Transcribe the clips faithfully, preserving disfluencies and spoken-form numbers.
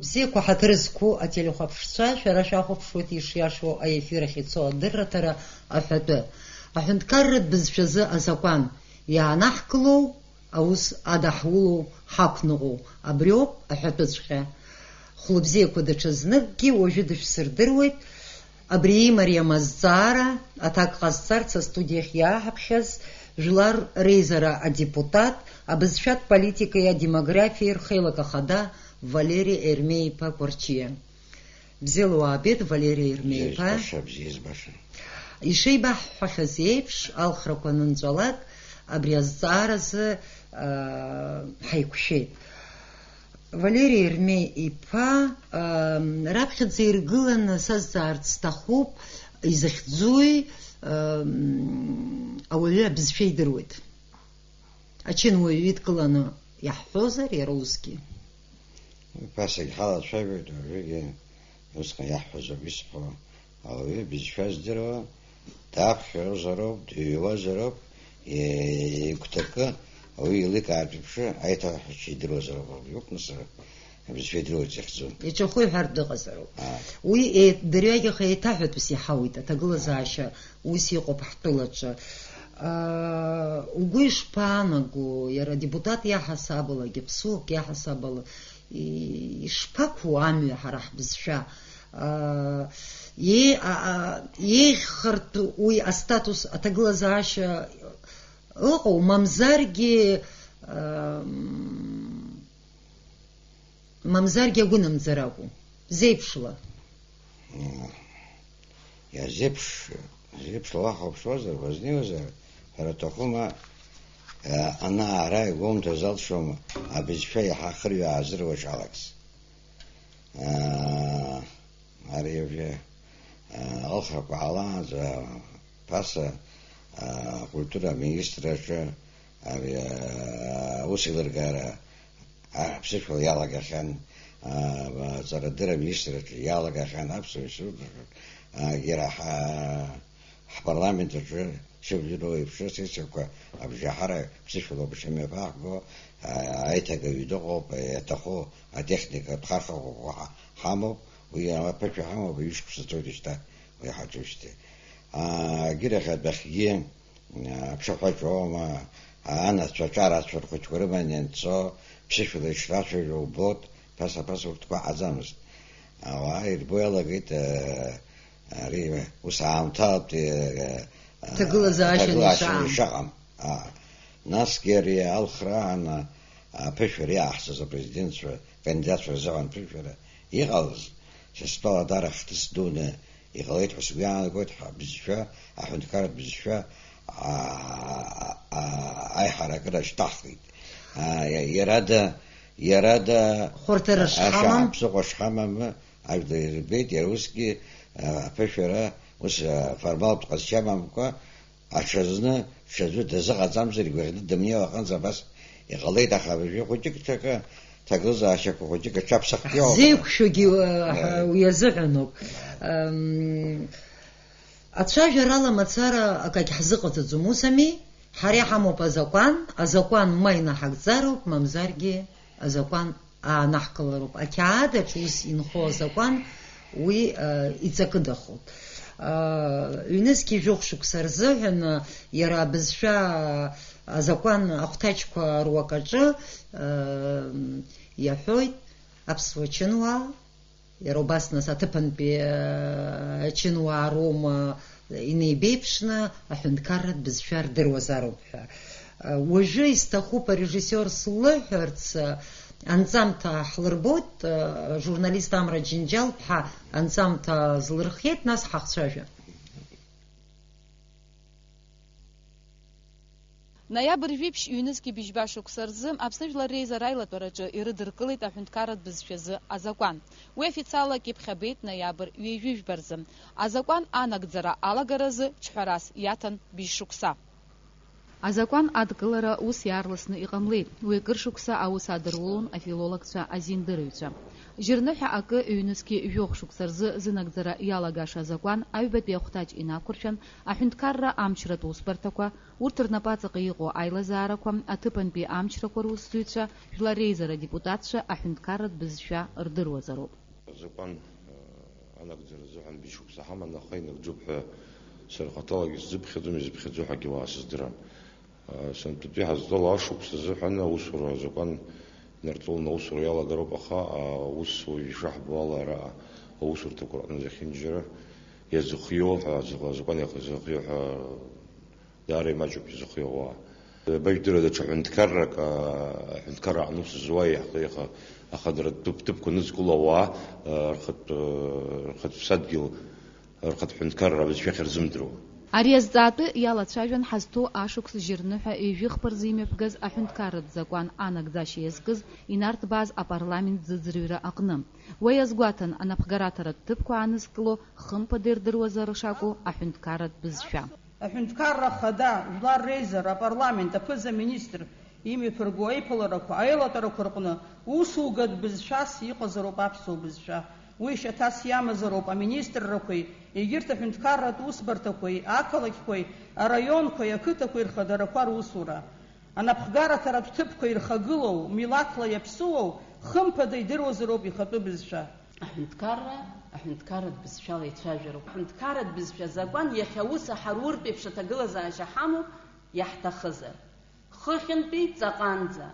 Бзиақәа, ҳаҭыр зқәу ателехәаԥшцәа, шәара шәахәаԥшуеит ишиашоу аефир ахь ицо адырраҭара аҳәатәы. Аҳәынҭқарратә бызшәазы азакәан иаанаҳкылоу, аус адаҳулоу ҳақәныҟәоу, абриоуп аҳәатәыҵәҟьа. Хәлыбзиақәа, даҽазныкгьы уажәы дышәсырдыруеит. Абри имариам азҵаара аҭак ҟазҵарц астудиахь иааҳаԥхьаз, Жәлар Реизара адепутат, абызшәатә политикеи адемографиеи рхеилак ахада Валери Ермеи-иԥа Кәарчиа. Бзиала уаабеит, Валери Ермеи-иԥа. Бзиа збаша, бзиа збаша. Ишеибаҳҳәахьаз еиԥш, алхрақәа анынҵәалак, абри азҵааразы, аа, ҳаиқәшәеит. Валери Ермеи-иԥа, аа, раԥхьаӡа иргыланы сазҵаарц сҭахуп, изахьӡуи, аа, ауаҩы абызшәа идыруеит. Ачынуаҩ идкыланы иаҳҳәозар, иара усгьы. Ԥасагь ҳалацәажәоит, уажәыгьы усҟан иаҳҳәозар исҳәо, ауаҩы бызшәа здыруа, даԥхьозароуп, дыҩуазароуп, игәҭакы, ауаҩы еиликаартә еиԥш, аиҭаҳәашьа идыруазароуп, ауаҩы иоуп нас абызшәа идыруа захьӡу. Иҿахәы иҳәартә дыҟазароуп. Аа. Уи е-, дырҩегьых еиҭаҳәатәыс иҳауеит аҭагылазаашьа. Ус иҟоуп ҳтәылаҿы. Аа, угәы ишԥаанаго, иара адепутат иаҳасабалагьы, ԥсуак иаҳасабала, и-, ишԥақәу амҩа ҳара ҳбызшәа? Аа, иеи-, а-, а-, иеиӷьхартә уи астатус аҭагылазаашьа ыҟоу, мамзаргьы, ам, Мамзаргьы агәынамӡара акәу, зеиԥшла. Мм. Иазеиԥш-, зеиԥшла уахәаԥшуазар, уазнеиуазар, ҳәара аҭахума, э, ана-ара игәоумҭо залшом абызшәа иаҳа ахырҩаа азыруаҿалагаз. Э, ари уажәы, э, алхрақәа ҟалаанӡа ԥаса, э, акультура аминистрраҿы ари, э, аус еилыргара аԥсышәала иалагахьан, аа, аҵарадырра аминистрраҿы иалагахьан аԥсуа институт, аа, иара ҳа-, ҳпарламент аҿы шыбжьыроу еиԥш, асессиақәа абжьаҳара ԥсышәала ауп ишымҩаԥаҳго, аа, аиҭагаҩы дыҟоуп, иаҭаху атехникатә хархақәа ҳа-, ҳамоуп, уи аԥышәа ҳамоуп, ҩышықәса ҵуеит шьҭа уи ҳаҿуижьҭеи. Аа, агьырахь адәахьгьы, аԥшаҳәаҿоума, анацәа аҿарацәа рхәыҷқәа рыманы ианцо, ԥсышәала ишрацәажәо убоит, ԥаса-ԥаса урҭқәа аҟаӡамызт. Ауаа ирбо иалагеит, э, ари ус аамҭалатәи, э, э, Ҭагылазаашьа аҭагылазаашьа ишаҟам. Ишаҟам. Аа. Насгьы ари алхра аан, аԥышәара иааҳҵаз апрезидентцәа кандидатцәа рзыҳәан аԥышәара иҟалаз, са стәала даара хҭыс дуны иҟалеит ҳәа сгәы иаанагоит, ҳабызшәа, аҳәынҭқарратә бызшәа, аа, аа, аиҳаракыра шьҭаҳхит. Аа, иа-, иара да, иара да, Хәарҭара ашьа шҳамам. Аԥсыхәа шҳамам, ажәлар ирбеит, иара усгьы, аа, аԥышәара, ус, аа, формалтә ҟазшьа амамкәа, Аҽазны, ҽаӡәы дазыҟаҵамзар, игәаӷьны дымнеиуа аҟынӡа абас иҟалеит, аха абыржәы хәыҷык ҽакы, ҭагылазаашьақәа хәыҷык аҽаԥсахт иоуп. Ҳзеиқәшәогьы, уи, Аиеи. Уи азыҳәаноуп. Ам, ацәажәарала мацара акагь ҳзыҟаҵаӡом, ус ами? Ҳара иҳамоуп азакәан, азакәан ма инаҳагӡароуп, мамзаргьы азакәан аанаҳкылароуп. Ақьаад аҿы ус инхо азакәан, уи, э, иҵакыдахоит. Э, ҩнызқьи жәохә шықәса рзыҳәан, э, иара абызшәа, э, азакәан ахәҭаҷқәа руакаҿы, э, иаҳәоит, аԥсуа чынуаа, иара убас нас аҭыԥантәи, э, чынуаа роума, инеибеиԥшны аҳәынҭқарратә бызшәа рдыруазароуп ҳәа. Уажәы исҭахуп арежиссиор слыҳәарц, анҵамҭа ҳлырбоит, журналист Амра Џьынџьал-ԥҳа анҵамҭа злырхиеит, нас ҳахцәажәап. Ноиабр жәиԥшь ҩнызқьи быжьба шықәса рзы Аԥсны Жәлар Реизара аилатәараҿы ирыдыркылеит аҳәынҭқарратә бызшәазы азакәан. Уи официалла акьыԥхь абеит ноиабр ҩажәи жәба рзы. Азакәан анагӡара алагаразы ҿҳәарас иаҭан быжь шықәса. Азакәан адкылара ус иаарласны иҟамлеит. Уи акыр шықәса аус адырулон афилологцәа, азиндырыҩцәа. Жьырныҳәа акы ҩнызқьи жәохә шықәса рзы зынагӡара иалагаша азакәан аҩбатәи ахәҭаҷ инақәыршәан, аҳәынҭқарра амчратә усбарҭақәа, урҭ рнапаҵаҟа иҟоу аилазаарақәа, аҭыԥантәи амчрақәа русзуҩцәа, жәлар реизара адепутатцәа аҳәынҭқарратә бызшәа рдыруазароуп. Азакәан, э, анагӡара азыҳәан быжь шықәса ҳаман, аха инагӡоуп ҳәа сара хаҭалагьы сзыԥхьаӡом, изыԥхьаӡо ҳәагьы уаасыздырам. Э, сынтәатәи ҳазҭоу ашықәс азыҳәан аусура азакәан инарҵауланы аусура иалагароуп, аха аусуҩ ишаҳбо ала араҟа аусурҭақәа рҟны зехьынџьара иазыхиоу ҳәа, азакәан иахьазыхиоу ҳәа даара имаҷуп изыхиоу ауаа. Бажәдыра даҽа ҳәынҭқаррак, аа, аҳәынҭқарра аҟны аус зуа иаҳ-, иаха-, ахадара ҭыԥ-, ҭыԥқәа нызкыло ауаа, аа, рхатә, рхатә ԥсадгьыл, рхатә ҳәынҭқарра абызшәахь рзымдыруа. Ари азҵаатәы иалацәажәан ҳазҭоу ашықәс жьырныҳәа ҩажәихԥа рзы имҩаԥгаз аҳәынҭқарратә закәан анагӡашьа иазкыз инарҭбааз апарламент зыӡырҩра аҟны. Уа иазгәаҭан, анапхгараҭаратә ҭыԥқәа аанызкыло, хымԥада ирдыруазар шакәу аҳәынҭқарратә бызшәа. Аҳәынҭқарра Ахада, Жәлар реизара, апарламент, аԥыза-министр имҩаԥырго аиԥыларақәа, аилатәарақәа рҟны усугатә бызшәас иҟазароуп аԥсуа бызшәа. Уи шьаҭас иамазароуп аминистррақәеи, егьырҭ аҳәынҭқарратә усбарҭақәеи, ақалақьқәеи, араионқәеи, ақыҭақәеи рхадарақәа русура. Анапхгараҭаратә ҭыԥқәа ирхагылоу, милаҭла иаԥсыуоу, хымԥада идыруазароуп ихатәы бызшәа. Аҳәынҭқарра, аҳәынҭқарратә бызшәала ицәажәароуп. Аҳәынҭқарратә бызшәа азакәан иахьа ус аҳаруртә еиԥш аҭагылазаашьа ҳамоуп, иаҳҭахызар. Хыхьынтәи ҵаҟанӡа.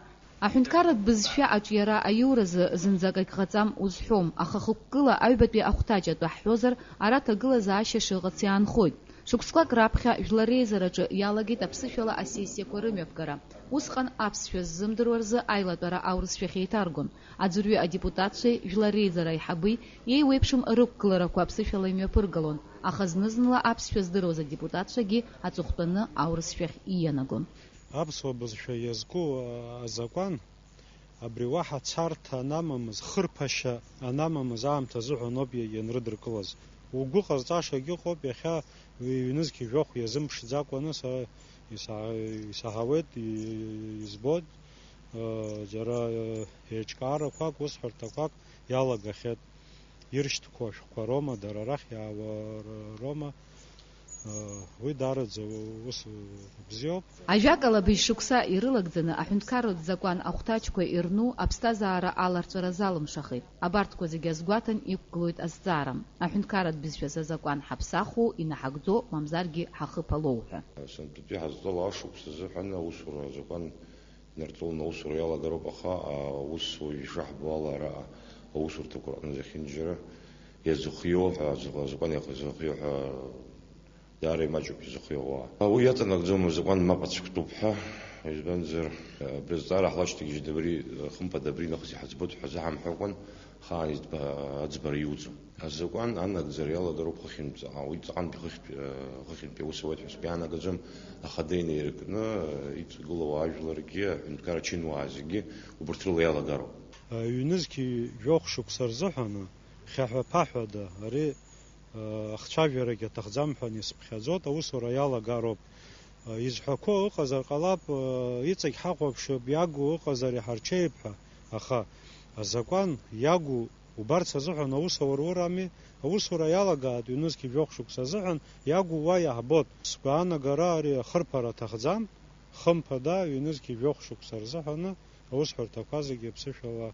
Аҳәынҭқарратә бызшәа аҿиара аиуразы зынӡак акы ҟаҵам узҳәом, аха хықәкыла аҩбатәи ахәҭаҷ атәы ҳҳәозар, ара ҭагылазаашьа шыҟац иаанхоит. Шықәсқәак раԥхьа Жәлар реизараҿы иалагеит аԥсышәала асессиақәа рымҩаԥгара. Усҟан аԥсшәа ззымдыруа рзы аилатәара аурысшәахь еиҭаргон. Аӡәырҩы адепутатцәеи Жәлар реизара аиҳабеи еиуеиԥшым рықәгыларақәа аԥсышәала имҩаԥыргалон, аха зны-зынла аԥсшәа здыруаз адепутатцәагьы аҵыхәтәаны аурысшәахь иианагон. Аԥсуа бызшәа иазку, а, азакәан абри уаҳа царҭа анамамыз, хырԥашьа анамамыз аамҭа азыҳәан ауп иа-, ианрыдыркылаз. Угәы ҟазҵашагьы ыҟоуп, иахьа ҩ-, ҩнызқь жәохә иазымԥшӡакәаны са исаҳа-, исаҳауеит, и-, избоит, ы, џьара, ы, еиҿкаарақәак, усҳәарҭақәак иалагахьеит. Иршьҭқәоу ашәҟәқәа роума, дара арахь иаауа р-, роума, уи даараӡа ус бзиоуп. Ажәакала, быжь шықәса ирылагӡаны аҳәынҭқарратә закәан ахәҭаҷқәа ирну аԥсҭазаара аларҵәара залымшахеит. Абарҭқәа зегьы азгәаҭан иқәгылоит азҵаара, аҳәынҭқарратә бызшәа азакәан ҳаԥсахуоу, инаҳагӡоу, мамзаргьы ҳахыԥалоу ҳәа. Сынтәатәи ҳазҭоу ашықәс азыҳәан аусура азакәан инарҵауланы аусура иалагароуп, аха аусуҩ ишаҳбо ала араҟа аусурҭақәа рҟны зехьынџьара иазыхиоу ҳәа, азакәан иахьазыхиоу ҳәа даара имаҷуп изыхиоу ауаа. Уи иаҵанакӡом азакәан мап ацәктәуп ҳәа, избанзар, абри азҵаара ҳлашьҭагьежьит абри, хымԥада абри нахыс иҳаӡбоит ҳәа азы ҳамҳәакәан, хаан иӡба-, аӡбара иуӡом. Азакәан анагӡара иалагароуп хыхьынтә ҵаҟа. Уи ҵаҟантәи хыхьтә, э, хыхьынтәи аус ауеит ҳәа сгәы иаанагӡом, аха деинеиркны, э, иҵагылоу ажәларгьы, аҳәынҭқарра ачынуаа зегьы убырҭ рыла иалагароуп. Ҩнызқьи жәохә шықәса рзыҳәан хьаҳәа-ԥаҳәада ари, э, ахцәажәарагьы аҭахӡам ҳәа исыԥхьаӡоит, аусура иалагароуп. Изҳәақәо ыҟазар ҟалап, иҵегь ҳахәаԥшып, иагу ыҟазар иҳарҽеип ҳәа, аха азакәан иагу убарц азыҳәан аус аурурами, аусура иалагааит ҩнызқь жәохә шықәса азыҳәан, иагу уа иаҳбот. Сгәаанагара ари ахырԥара аҭахӡам, хымԥада, ҩнызқь жәохә шықәса рзыҳәаны аусҳәарҭақәа зегьы аԥсышәала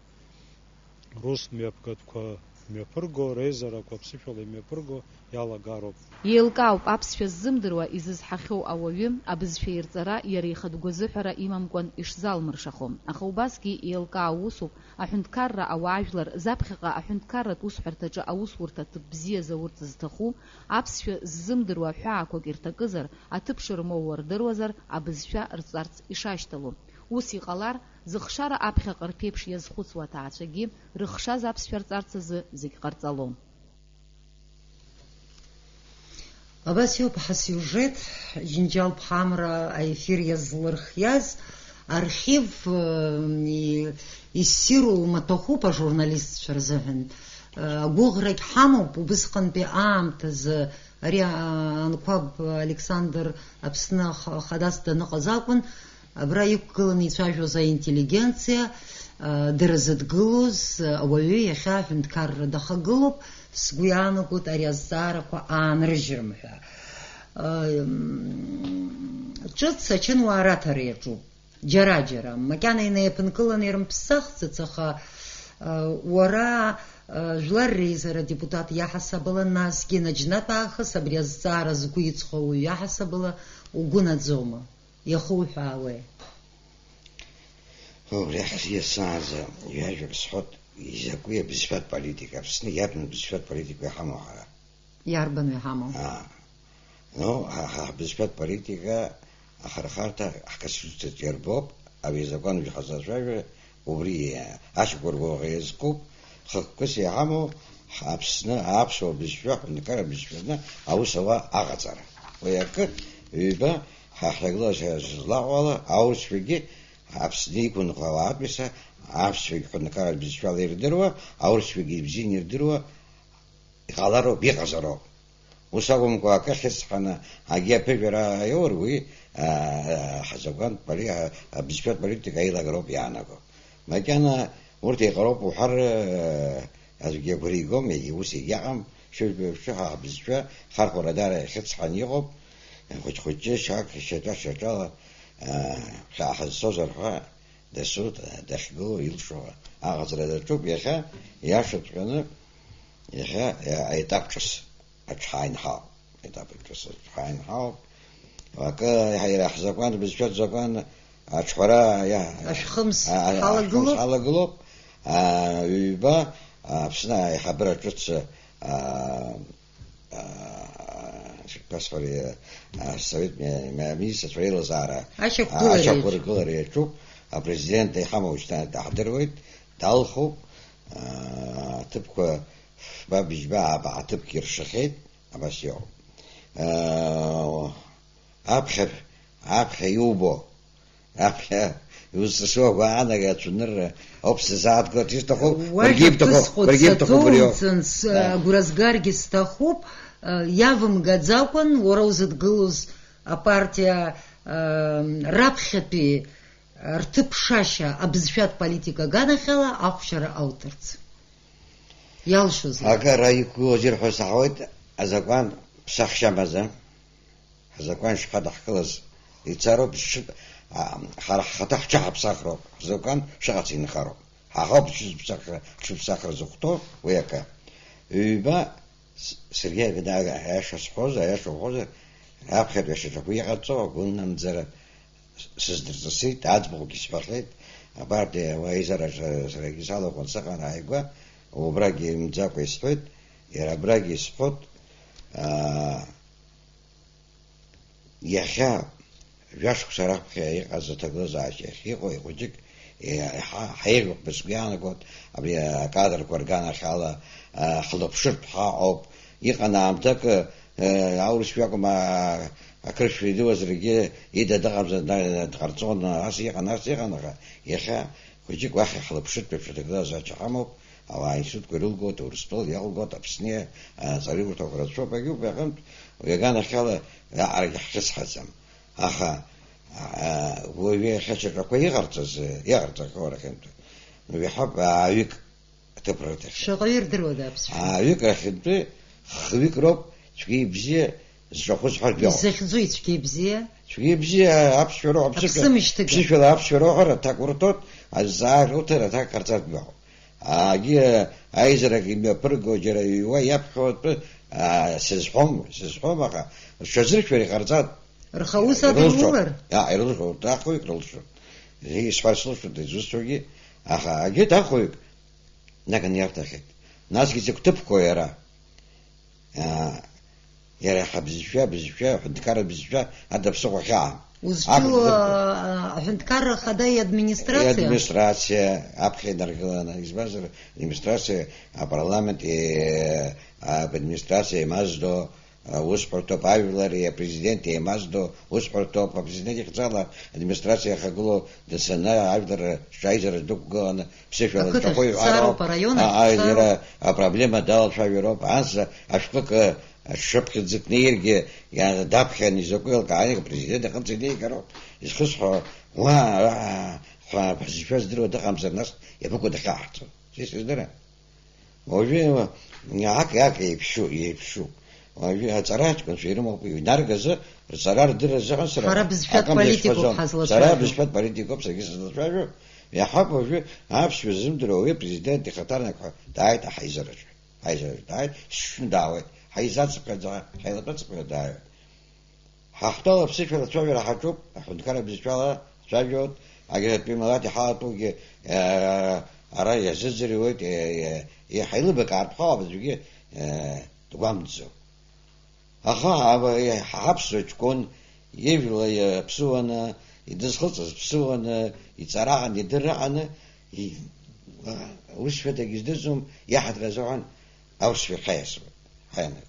рус мҩаԥгатәқәа мҩаԥырго, реизарақәа ԥсышәала имҩаԥырго иалагароуп. Еилкаауп аԥсшәа ззымдыруа изызҳахьоу ауаҩы абызшәа ирҵара иара ихатә гәазыҳәара имамкәан ишзалмыршахо, аха убасгьы еилкаау усуп аҳәынҭқарра ауаажәлар заԥхьаҟа аҳәынҭқарратә усҳәарҭаҿы аусурҭа ҭыԥ бзиа заурц зҭаху, аԥсшәа ззымдыруа ҳәаақәак ирҭакызар, аҭыԥ шырмоуа рдыруазар, абызшәа рҵарц ишашьҭало. Ус иҟалар, зыхшара аԥхьаҟа рԥеиԥш иазхәыцуа аҭаацәагьы рыхшаз аԥсшәа рҵарц азы зегь ҟарҵалон. Абас иоуп ҳасиужет, Џьынџьал-ԥҳа Амра аефир иазлырхиаз, архив, э, и-, иссиру маҭәахәуп ажурналистцәа рзыҳәан. Э, агәыӷрагь ҳамоуп, убысҟантәи аамҭазы Ари, аа, Анқәаб Александр Аԥсны аха-, ахадас даныҟаз акәын, абра иқәгыланы ицәажәоз аинтеллигенциа, аа, дара зыдгылоз ауаҩы иахьа аҳәынҭқарра дахагылоуп, сгәы иаанагоит ари азҵаарақәа аанрыжьрым ҳәа. Ыы, м, ҿыц ачынуаа раҭара иаҿуп. Џьара-џьара, макьана инеиԥынкыланы ирымԥсахӡац, аха, э, уара, э, Жәлар Реизара адепутат иаҳасабала, насгьы наџьнатә аахыс абри азҵаара згәы иҵхо ауаҩ иаҳасабала угәы наӡома? Иахуҳәаауеи? Убри ахьӡ иасаанӡа ҩажәак сҳәот, изакәи абызшәатә политика? Аԥсны иарбан бызшәатә политика иҳамоу ҳара? Иарбану иҳамоу? Аа. Ну, ҳа, ҳа, ҳбызшәатә политика ахырхарҭа ҳконституциаҿ иарбоуп, абри азакәан ҳазлацәажәо убри, ашьақәыргәыӷра иазкуп, хықәкыс иҳамоу, ҳ-, Аԥсны аԥсуа бызшәа, аҳәынҭқарра бызшәаны аус ауа аҟаҵара. Уи акы, ҩба, ҳа ҳҭагылазаашьа злаҟоу ала, аурысшәагьы Аԥсны иқәынхо ауаатәыҩса аԥсшәагьы ҳәынҭқарратә бызшәала ирдыруа, аурысшәагьы ибзианы ирдыруа, иҟалароуп, иҟазароуп. Ус акәымкәа, акы ахьысҳаны, акгьы аԥыжәара иоур, уи, аа, ҳазакәантә поли-, а, абызшәатә политика аилагароуп иаанаго. Макьана урҭ еиҟароуп уҳәар, аа, аӡәгьы агәра игом, егьа ус егьаҟам, шәыжәбаҩ шәы ҳа ҳбызшәа хархәара даара иахьыцҳан иҟоуп, хәыҷ-хәыҷы, шьаҿа-шьаҿала, аа, хьаа ҳазцозар ҳәа, дасу дахьгылоу илшо аҟаҵара даҿуп. Иахьа, иашаҵәҟьаны, иахьа, а, аетап ҿыц аҽҳаинҳауп. Аетап ҿыц аҽҳаинҳауп. Акы, иара ҳзакәан, бызшәатә закәан аҽҳәара иа-, Ашәхымс а, а, ҳалагылоуп? Ашәхымс ҳалагылоуп. А, ҩба, а, Аԥсны аиҳабыра ҿыц, а, аа, шәасҳәари, аа, Совет ми-, ми-, Аминистрцәа реилазаара, Ашьақәгылара аа, ашьақәыргылара иаҿуп. Апрезидент иҳамоу шьҭа даҳдыруеит, далхуп. Аа, аҭыԥқәа фба-быжьба ааба аҭыԥгьы ршахьеит, абас иоуп. Аа, аԥхьа, аԥхьа иубо, Аԥхьа иузҵысуа агәаанагара ацәанырра ауп сзааҭгыларц исҭаху, уажәа уаргьы ибҭаху, ԥысҟо уаргьы ибҭаху убриоуп. Саҭоумҵан, с-, Да. Агәра згаргьы сҭахуп, э, иавымгаӡакәан уара узыдгылоз апартиа, э, раԥхьатәи рҭыԥшашьа абызшәатә политика аганахьала ахәшьара ауҭарц. Иалшозеи? Акы ара иқәгылоз ирҳәо саҳауеит, азакәан ԥсахшьа амаӡам. Ҳзакәан шԥадаҳкылаз? Ицароуп, зшык-, а, ҳара ҳхаҭа ҳҽаҳаԥсахроуп, ҳзакәан шыҟац инхароуп. Ҳаҳауп ҳҽызԥсахра, ҳҽыԥсахра зыхәҭоу, уи акы. Ҩба, с-, саргьы ага-, аиаша сҳәозар, аиаша уҳәозар, раԥхьатәи ашьаҿақәа иҟарҵо агәынамӡара с-, сыздырҵысит, аӡбахәгьы сҳәахьеит, абарҭ, уа еизараҿы саргьы салахәын сыҟан ааигәа, убрагьы имӡакәа исҳәеит, иара абрагьы исҳәот, аа, Иахьа, жәашықәса раԥхьа иҟаз аҭагылазаашьа ахьыҟоу ихәыҷык, еиҳа ҳаиӷьуп ҳәа сгәы иаанагоит, абри акадрқәа рганахьала, а, ҳлыԥшыртә ҳаҟоуп. Иҟан аамҭак, а, аурысшәа акәым, а, ақырҭшәа идыруазаргьы ида дыҟамзар, да-, дҟарҵон, ас иҟан, ас иҟан, аха иахьа хәыҷык уахь ҳлыԥшыртә еиԥш аҭагылазаашьа ҳамоуп. Ауаа аинститутқәа ирылгоит, Урыстәыла иалгоит, Аԥсни, а, аҵараиурҭақәа рацәоуп, егьи убри аҟынтә, уи аганахьала раҟарагьы ҳрыцҳаӡам. Аха, а, уаҩы иахьа шьаҿақәа иҟарҵаз, иҟарҵахьоу рахьынтә, ну, иаҳҳәап, ааҩык аҭыԥ рыҭахьеит. Шаҟаҩы ирдыруада аԥсшәа? Ааҩык рахьынтәи хҩык роуп, цәгьа-ибзиа, зҿахәы зҳәартә иҟоуп. Изахьӡу ицәгьа-ибзиа? Цәгьа-ибзиа аԥсшәа роуҳәа, ԥсышәала, Аԥсымышьҭыга. Ԥсышәала аԥсшәа роуҳәар, аҭак урҭоит, азҵаара уҭар, аҭак ҟарҵартә иҟоуп. Аагьы аизарак имҩаԥырго џьара иҩуа иаԥхьо атәы, аа, сызҳәом, сызҳәом, аха рҽазыршәар иҟарҵап. Рхаус адырулар? Ирылшо. Иа, ирылшо, урҭ ахҩык рылшоит. Зегьы исҳәар сылшоит, изусҭоугьы, аха агьы дахәаҩык наганы иарҭахьеит. Насгьы зыгәҭыԥқәоу иара. Аа, иара ҳабызшәа, абызшәа, аҳәынҭқарра бызшәа ада ԥсыхәа хьаам. Узҿу, Ақырҭқәа а, аҳәынҭқарра ахада иадминистрациа? Иадминистрациа аԥхьа инаргыланы, избанзар, администрациа, апарламент, е, а, администрациа еимаздо, а, усҳәарҭоуп, ажәлари апрезиденти еимаздо усҳәарҭоуп, апрезидент ихьӡала администрациа иахагылоу дцаны ажәлар рҿаизара дықәгыланы, Ԥсышәала Ақыҭахь дҿахәы иҳәароуп, дцароуп, араион ахь а, а, дцароуп. Иара апроблема далацәажәароуп, анс ашәҟәык, а, Аҽшыԥхьаӡа кны иаргьы иа-, даԥхьан изакәу еилкааны, апрезидент иҟынӡа инеигароуп. Изхысҳәаауа, уаа, ҳәа, ҳәа, ҳзышәа здыруа дыҟамзар, нас иабыкәу дахьаҳҵо? Сеи сыздырам. Уажәы, ак, ак еиԥшу, еиԥшуп. Уажәы аҵара аҷкәынцәа ирымоуп, инаргазы, рҵара рдырра азыҳәан сара Ҳара бызшәатә акәым политикоуп ишәҳәаӡом. Ҳазлацәажәо. Сара бызшәатә политикоуп саргьы сызлацәажәо. Иаҳҳәап, уажәы аԥсшәа ззымдыруа ауаҩы апрезидент ихаҭарнакқәа дааит аҳаизараҿы. Ҳаизараҿы дааит, сшьны даауеит. Ҳаизацыԥхьаӡа, ҳаилатәацыԥхьаӡа дааиуеит. Ҳа ҳтәала аԥсышәала ацәажәара ҳаҿуп, аҳәынҭқарра бызшәала ҳцәажәоит, агьырҭтәи милаҭ иҳалатәугьы, э, ара иазыӡырҩуеит, э, э, иаҳа илыбакаартә ҳауп аӡәгьы, э, дгәамҵӡо. Аха аба-, ҳаԥсуа ҷкәын ижәла иаԥсуаны, идызхылҵыз ԥсуаны, иҵараҟаны, идырраҟаны, и-, а, усшәадагь издырӡом, иаҳаҭыр азыҳәан аусшәа хьаиасуеит, ҳаианагоит.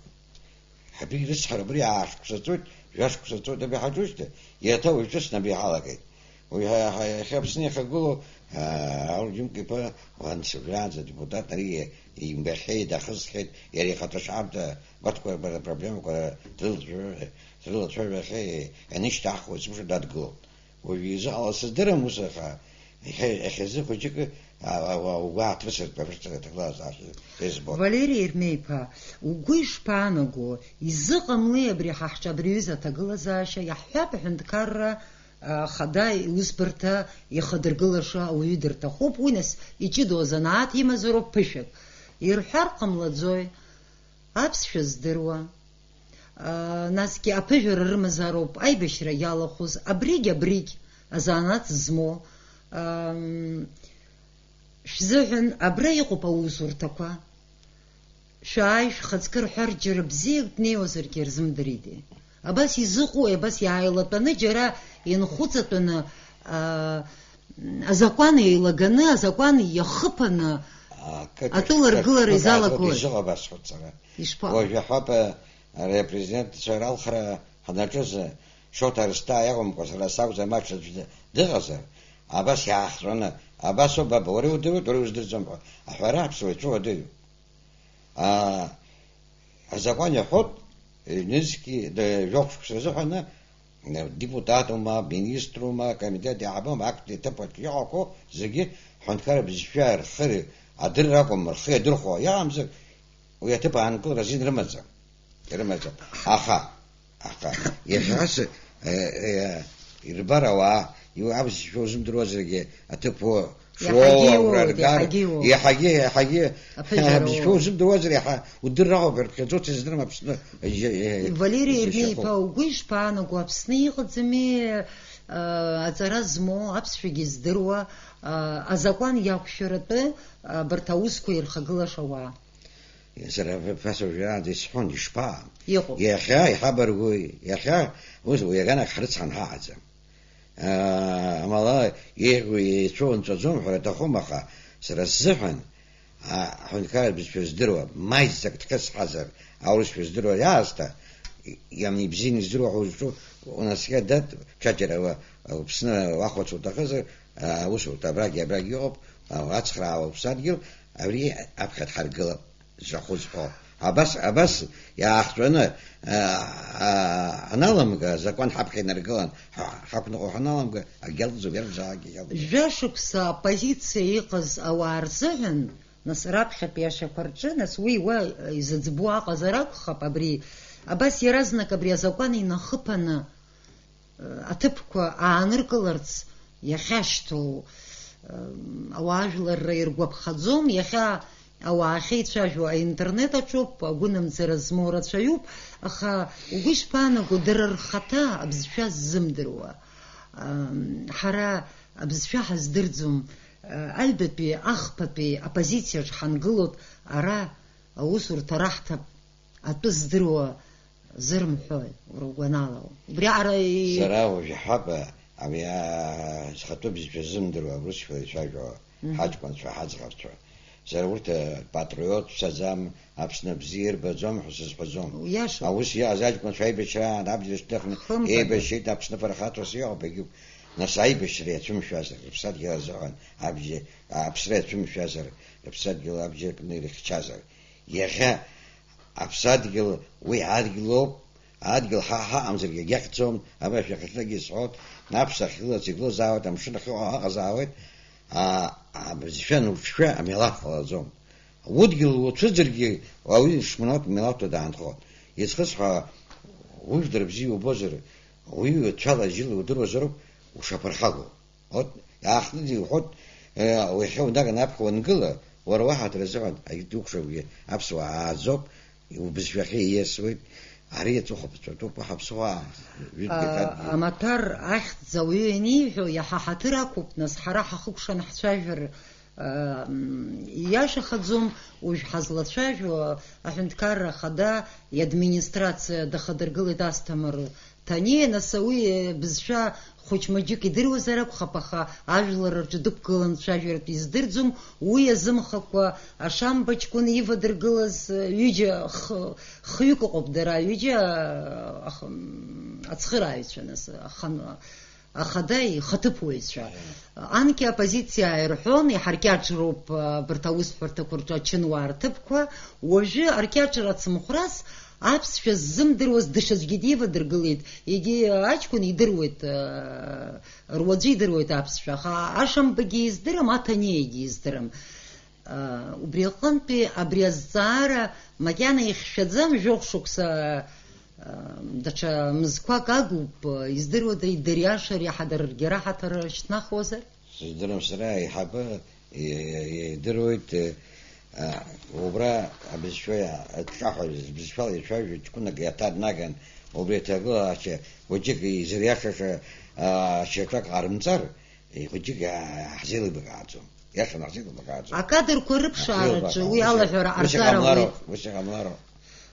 Ҳабигь рыцҳара убри аашықәса ҵуеит, жәашықәса ҵуеит абри ҳаҿушьҭа, иаҭа уаҩ ҿыцны абри ҳалагеит. Уи ҳа-, ҳа-, иахьа Аԥсны иахагылоу, аа, Аурџьым Киԥа, уан сыжәраанӡа адепутат, ари имбахьеит, дахысхьеит, иара ихаҭа шаамҭа абарҭқәа рпро-, рпроблемақәа дрылацәажәа-, дрылацәажәахьеит, ианышьҭаҳхуа есымша дадгылоуп. Уажәы изыҟалаз сыздырам ус, аха иахьа, иахьазы хәыҷык, а, а, а, угәы ааҭрысыртә абарҭ аҭагылазаашьа избоит. Валери Ермеиԥа, угәы ишԥаанаго, изыҟамлеи абри ҳа ҳҿы абри аҩыза аҭагылазаашьа, иаҳҳәап, аҳәынҭқарра, а, хада иусбарҭа иахадыргылаша ауаҩы дырҭахуп, уи нас иҷыдоу азанааҭ имазароуп ԥышәак. Ирҳәар ҟамлаӡои? Аԥсшәа здыруа, аа, насгьы аԥыжәара рымазароуп аибашьра иалахәыз, абригь, абригь азанааҭ змоу, ам, шәзыҳәан абра иҟоуп аусурҭақәа. Шәааи, шәхаҵкы рҳәар џьара бзиак днеиуазаргьы рзымдыритеи. Абас изыҟои, абас иааилатәаны џьара инхәыҵатәаны, аа, азакәан еилаганы, азакәан иахыԥаны, акы, акы, атәыла акы, ргылара акы, изалагои? Акы изыҟоу абасҟоуп сара. Ишԥаҟоу? Уажә иаҳҳәап, ари апрезидентцәа ралхра ҳанаҿыз, Шоҭа Арсҭаа иакәымкәа, сара сакәзар, маҷ аӡә ды-, дыҟазар, абас иаахҵәаны, абас ауп, баба, уара иудыруеит, уара иуздырӡом ҳәа аҳәара аԥсуа ицәыуадаҩуп. Аа, азакәан иаҳәоит, ҩнызқьи, д-, жәохә шықәса рзыҳәаны, депутатума, министрума, акомитет иаҳабума, актәи аҭыԥ аҿы иҟақәоу зегьы ҳҳәынҭқарра бызшәа рхы адырра акәым, рхы иадырхәо иаамзар, уи аҭыԥ аанкылара азин рымаӡам. Ирымаӡам. Аха, аха, иахьа ас, э, э, ирбар ауаа, иу-, абызшәа узымдыруазаргьы аҭыԥ уо-, Иаҳагьы шуоуа, иоуеит, агәра ргар, иаҳагьы иоуеит. Иаҳагьы, иаҳагьы, Аԥыжәара абызшәа уоуеит. Узымдыруазар иаҳа удырра ҟоуп, ирыԥхьаӡоу ҭаздырам Аԥсны, э, э, Валери зышьахәы. Ермеиԥа, угәы ишԥаанаго, Аԥсны иҟаӡами, э, аҵара змоу, аԥсшәагьы здыруа, э, азакәан иақәшәаратәы, э, абарҭ аусқәа ирхагылаша ауаа? Сара ԥасажәаанӡа исҳәон, ишԥа? Иҟоуп. Иахьа иҳабаргәи, иахьа ус уи аганахь ҳрыцҳан ҳаҟаӡам. Аа, амала еиӷьу еицәоу нҵәаӡом ҳәара аҭахума, аха сара сзыҳәан, аа, аҳәынҭқарратә бызшәа здыруа, маҷӡак дхысҳазар, аурысшәа здыруа иаасҭа, иамни бзианы издыруа ҳәа узҿу, унаскьа дад, ҽаџьара уа, Аԥсны уахәац уҭахызар, аусурҭа абрагьы, абрагьы ыҟоуп, ацхраара уԥсадгьыл, абри аԥхьа дҳаргылап. Зҿахәы зҳәо. Абас, абас иаахҵәаны, а, а, аналамга, азакәан ҳаԥхьа инаргылан, ҳа-, ҳақәныҟәо ҳаналамга, агьалҵӡом, иарбзаалак агьалҵӡом. Жәашықәса аоппозициа иҟаз ауаа рзыҳәан, нас, раԥхьатәи ашьақәа рҿы, нас, уи уа изыӡбуа аҟазар акәхап, абри, абас иаразнак абри азакәан инахыԥаны, аҭыԥқәа ааныркыларц иахьашьҭоу, м, ауаажәларра иргәаԥхаӡом, иахьа ауаа ахьеицәажәо аинтернет аҿоуп, агәынамӡара змоу рацәаҩуп, аха угәы ишԥаанаго, дара рхаҭа абызшәа ззымдыруа, м, ҳара абызшәа ҳаздырӡом, аҩбатәи, ахԥатәи аппозициаҿ ҳангылоит, ара аусурҭа раҳҭап, атәы здыруа зырымҳәои, уара угәанала? Убриаҟара и- Сара уажә ҳәаба, ами, а, схатәы бызшәа ззымдыруа аурысшәа ицәажәо Мгм. ҳаҷкәынцәа, ҳаӡӷабцәа. Сара урҭ, а, патриот ԥсаӡам, Аԥсны абзиа ирбаӡом ҳәа сызҳәаӡом. Иашоуп. Аус иҟаз аҷкәынцәа аибашьраан абџьар шьҭыхны Хымԥада. Еибашьит, Аԥсны фырхаҵас иҟоуп, егьуп. Нас аибашьра иацәымшәазар, рыԥсадгьыл азыҳәан абџьар, аԥсра иацәымшәазар, рыԥсадгьыл абџьар кны ирыхьчазар. Иахьа Аԥсадгьыл уи адгьылоуп, адгьыл ҳа ҳаҟамзаргьы агьахьӡом, абра шәахьынтәгьы исҳәоит, аԥса ахьгылац игылазаауеит, амшын ахьыҟоу ыҟазаауеит, аа, абызшәа ануҿшәа амилаҭ ҟалаӡом. Удгьыл уцәыӡыргьы, ауаҩы шмилаҭ, милаҭу даанхоит. Изхысҳәаауа, ужәдара бзиа убозар, уаҩы цәала-жьыла удыруазароуп ушаԥырхагоу. От, иаахтны иуҳәоит, э, уахьа унаганы аԥхьа уангыла, уара уаҳаҭыр азыҳәан, егьи дукәшагьы аԥсуаа ааӡоуп, убызшәахьы ииасуеит, ари аҵыхәа ԥҵәатәуп, уаҳа ԥсуаа, жәытәгьы А, ҳәатәгьы. Амаҭәар ахьӡ ауаҩы ианиҳәо, иаҳа ҳаҭыр ақәуп, нас, ҳара ҳахыкәшан ҳцәажәар, а, м, ииашахаӡом, уажә ҳазлацәажәо, аҳәынҭқарра ахада, иадминистрациа дахадыргылеит Асҭамыр Ҭаниа, нас уи, э, бызшәа хәыҷ-маҷык идыруазар акәхап, аха ажәлар рҿы дықәгылан дцәажәартә издырӡом, уи азымхакәа Ашамба ҷкәын ивадыргылаз, э, ҩыџьа х-, хҩык ыҟоуп дара, ҩыџьа, э, ах-, м, ацхырааҩцәа, нас, ахан-, ахада ихаҭыԥуаҩцәа. Анкьа аоппозициа ааирҳәон, иҳаркьаҿроуп, э, абарҭ аусҳәарҭақәа рҿы ачынуаа рҭыԥқәа, уажәы аркьаҿра ацымхәрас, аԥсшәа ззымдыруаз даҽаӡәгьы дивадыргылеит, егьи аҷкәын идыруеит, э, руаӡәы идыруеит аԥсшәа, аха Ашамбагьы издырам, Аҭаниагьы издырам. Э, убри аҟынтәи абри азҵаара макьана ихьшәаӡам, жәохә шықәса, э, даҽа мызқәак агуп, э, издыруада, идыриашари ҳадыргьы раҳаҭыр шьҭнахуазар? Сыздырам сара, аиҳабы, и-, и-, идыруеит, а, убра абызшәа иа-, аҿҿаҳәа, бызшәала ицәажәо ҷкәынак иаҭа днаган, убри аҭагылазаашьа хәыҷык изыриашаша, а, шьаҿак ҟарымҵар, ихәыҷык иа-, ҳзеилыбакааӡом. Иашаны ҳзеилыбакааӡом. Акадрқәа рыԥшаараҿы уи ҳзеилыбакаа-, ус алаҳәара иҟам-, ус ҟарҵар иҟамлароуп, ауеит. Ус иҟамлароуп.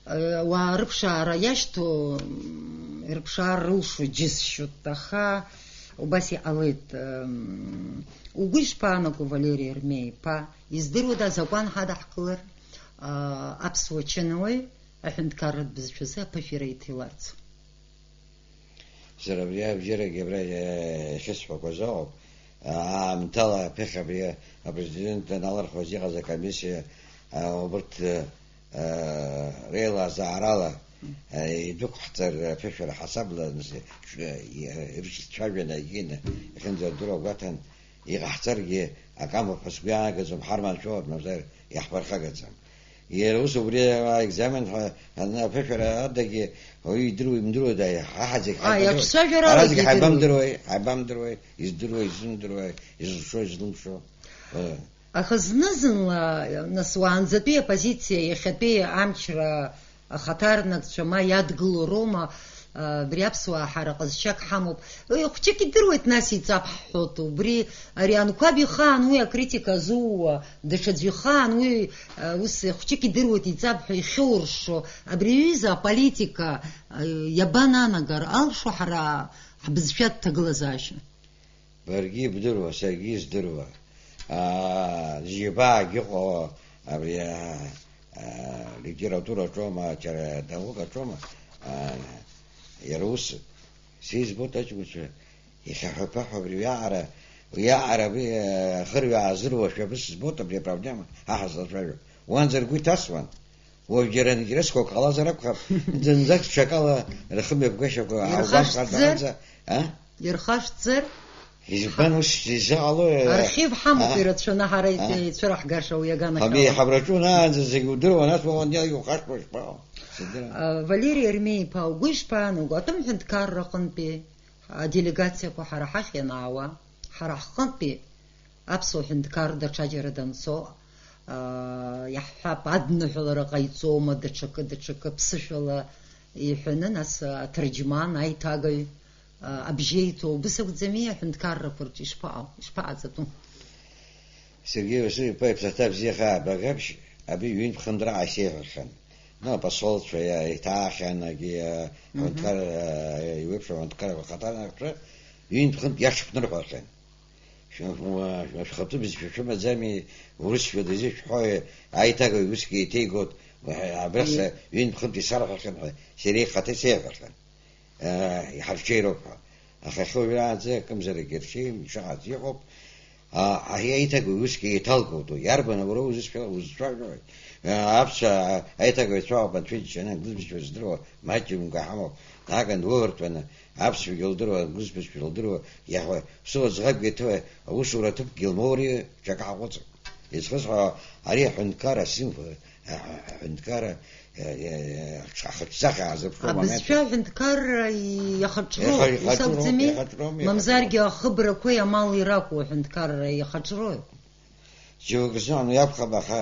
Ауаа рыԥшаара иашьҭоу, м, рыԥшаара рылшо џьысшьоит, аха убас иҟалеит. М, угәы ишԥаанаго, Валери Ермеи-иԥа, издыруада азакәан ҳадаҳкылар, а, аԥсуа чынуаҩ аҳәынҭқарратә бызшәазы аԥышәара иҭиларц? Сара абри абжьарагьы абра, э, иахьысҳәақәаз ауп. Аамҭала аԥыхьа абри апрезидент аналырхуаз иҟаз акомиссиа, а, убырҭ, э, реилазаарала, э, идәықәҳҵар аԥышәара ҳасабла, нас, ш-, э, ирыцәажәаны, егьины, иахьынӡадыруа гәаҭан, иҟаҳҵаргьы акы амоуп ҳәа сгәы иаанагаӡом, ҳарманшәалоуп, мамзар иаҳԥырхагаӡам. Иара ус убри аекзамен ҳәа аны аԥышәара адагьы уаҩы идыруа имдыруа даиҳаҳаӡагь А, ҳаибамдыруа. Иаҿцәажәарала Аразгьы егьи идыруеит. Ҳаибамдыруеи, ҳаибамдыруеи, издыруа, изымдыруа, изылшо, излымшо. Э. Аха зны-зынла, нас, уаанӡатәи апозициа, иахьатәи амчра ахаҭарнакцәа ма иадгыло роума, а, абри аԥсуаа ҳара ҟазшьак ҳамоуп. Уи хәҷык идыруеит, нас иҵаԥҳҳәоит. Убри ари Анқәаб ихаан уи акритика азууа, даҽаӡә ихаан уи, а, ус хәҷык идыруеит, иҵаԥҳәо, ихьоуршшо. Абри аҩыза аполитика, а, иабананагар алшо ҳара ҳбызшәа ҭагылазаашьа? Баргьы ибдыруа, саргьы издыруа, аа, зџьабаагьы ыҟоу абри, аа, аа, литератураҿоума, џьара наукаҿоума, аа, иара ус, сизбоит аҷкәынцәа ихьаҳәа-ԥаҳәа абри уиаҟара, уиаҟара абри, аа, ахырҩа аазыруашәа абри сызбоит абри апроблема, ҳа ҳазлацәажәо. Уанӡа ргәы иҭасуан. Уажә џьара анкьрысқәак ҟалазар акәхап, зынӡак ҽакала рхымҩаԥгашьақәа Ирхашҭзар? Ааугәасҟаанӡа, а? Ирхашҭзар? Избан ус изыҟало, э, Архив ҳамоуп а? Ирацәаны ҳара А? ицәыраҳгаша уи аганахьала. Ҳабеиҳабраҿы унаанӡа зегь удыруан, ас уаҟа иухашҭуа ишԥаҟоу? Сыздырам. А, Валери Ермеи-иԥа, угәы ишԥаанаго, атәым ҳәынҭқарра аҟынтәи аделегациақәа ҳара ҳахь ианаауа, ҳара ҳҟынтәи аԥсуа ҳәынҭқар даҽаџьара данцо, аа, иаҳҳәап, адныҳәалара ҟаиҵома, даҽакы, даҽакы ԥсышәала иҳәаны, нас аҭырџьман, аиҭагаҩ, аа, абжьеиҭоу, убыс акәӡами аҳәынҭқаррақәа рҿы ишԥаҟоу, ишԥаҟаҵатәу? Сергеи Васильев-иԥа иԥсаҭа бзиа хаа багаԥшь, абри ҩынтә-хынтә раҟара исеиҳәахьан. Ну, апосолцәа иа-, иҭаахьан, агьи, а, Мгм. аҳәынҭқар, а, иуеиԥшым аҳәынҭқаррақәа рхаҭарнакцәа, ҩынтә-хынтә иаҽԥнырҳәахьан. Шәы-, шәы-, шәхатәы бызшәа шәымаӡами, урысшәа дызшәҳәои, аиҭагаҩ усгьы еиҭеигоит, абра са Мгм. ҩынтә-хынтә исарҳәахьан ҳәа, сара ихаҭа исеиҳәахьан. Э, иҳарҽеироуп ҳәа. Аха иахьа уажәраанӡа акымзарак ирҽеим, ишыҟац иҟоуп. А, ари аиҭагои усгьы еиҭалгоит уи. Иарбан уара узысҳәо, узцәажәои? А, аԥсуа аиҭагыҩцәа ауп анцәа иџьшьаны англыз бызшәа здыруа маҷҩымга ҳамоуп. Наган уавыртәаны аԥсшәагьы лдыруа, англыз бызшәа лдыруа, иаҳәа, ԥсуа ӡӷабгьы ҭыуа, аусура ҭыԥкгьы лмоури, ҽак ҳаҟәыҵ. Изхысҳәаауа, ари аҳәынҭқарра символ, аҳәынҭқарра, е, е, е, ахаҿсахьа аазырԥшуа момент. Абызшәа аҳәынҭқарра иахаҿроуп, Иаха-, ихаҿроуп, исакәӡами? Ихаҿроуп, Мамзаргьы ихаҿроуп. Ахыбрақәеи амали ракәу аҳәынҭқарра иахаҿроуп? Џьоук рзыҳәан уи акәхап, аха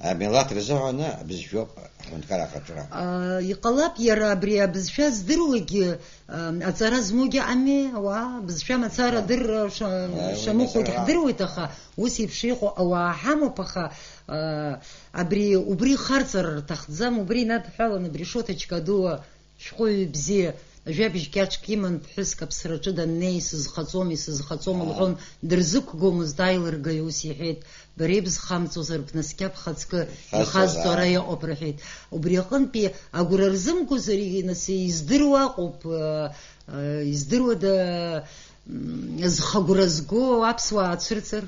амилаҭ рзыҳәаны абызшәоуп аҳәынҭқарра ахаҿра. А, иҟалап, иара абри абызшәа здыруагьы, а, аҵара змоугьы ами, ауаа, бызшәа мацара Ааи. Дырра ша-, Ааи, уи шамыхәагь мацара. Ҳдыруеит, аха ус еиԥш иҟоу ауаа ҳамоуп, аха, а, абри, убри харҵар рҭахӡам, убри инадҳәалан, абри Шоҭа Чкадуа шәҟәыҩҩы бзиа, ажәабжь кьаҿк иман, ԥҳәыск аԥсраҿы даннеи, сызхаҵом, исызхаҵом Аа. Лҳәон, дырзықәгомызт, аилыргаҩ ус иҳәеит, бара ибзхамҵозар, бнаскьа бхаҵкы, Ихазҵо ихазҵо ара ара. Иҟоуп, рҳәеит. Убри аҟынтәи агәра рзымгозар, и-, нас, издыруа акәуп, э, э, издыруада, м, зхы агәра зго аԥсуаа ацәырҵыр?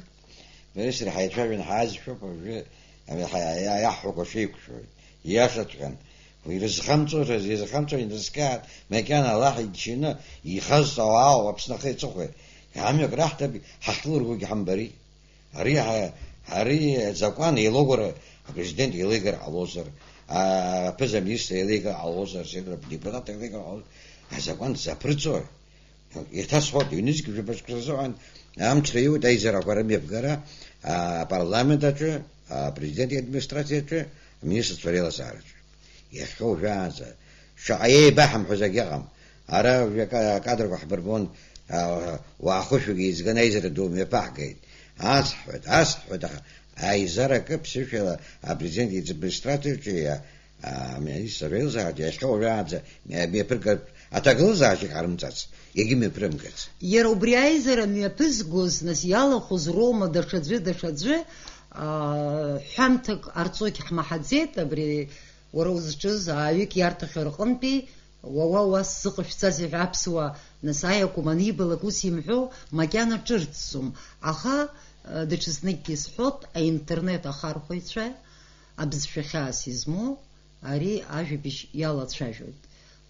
Бара сара ҳаицәажәан ҳаазшәоуп, уажәы ами, ҳа-, иа-, иаҳҳәақәо шеиқәшәоит. Ииашаҵәҟьан. Уи ирызхамҵозар, ирызхамҵо инрызкааит, макьана Аллаҳ иџьшьаны ихазҵо ауаа Аԥсны ахи аҵыхәеи. Амҩак раҳҭап, ҳахьлыргогьы ҳамбари. Ари ҳа-, ари азакәан еилоугара апрезидент еилеигар ҟалозар, а-, аԥыза-министр еилеигар ҟалозар, сеидра депутат еилеигар ҟалозар, азакәан дзаԥырҵои? Еиҭасҳәоит, ҩнызқь жәаба шықәса азыҳәан амҽха иуеит аизарақәа рымҩаԥгара, а, апарламент аҿы, апрезидент иадминистрациа аҿы, аминистрцәа реилазаараҿы. Иахьа уажәаанӡа шаҟа еибаҳамҳәоз агьыҟам. Ара уажәы ака-, акадрқәа ҳбырбон, а, уаа хәышәҩык еизганы аизара ду мҩаԥаҳгеит. Ас ҳҳәоит, ас ҳҳәоит, аха аизаракы ԥсышәала апрезидент иадминистрациаҿы иа-, Аминистр реилзаараҿы иахьа уажәраанӡа мҩаԥыргартә аҭагылазаашьак ҟарымҵац, егьымҩаԥрымгарц. Иара убри аизара мҩаԥызгоз, нас, иалахәыз роума даҽаӡәы, даҽаӡәы, аа, ҳәамҭак ҟарҵогь ҳмаҳаӡеит, абри уара узҿыз ааҩык иарҭахьоу рҟынтәи, уа, уа, уа сзыҟашәҵазеи ҳәа аԥсуаа, нас, аиакәым анибалак ус имҳәо макьана ҿырҭӡом. Аха, даҽазныкгьы исҳәот, аинтернет ахархәаҩцәа, абызшәа хьаас измоу, ари ажәабжь иалацәажәоит.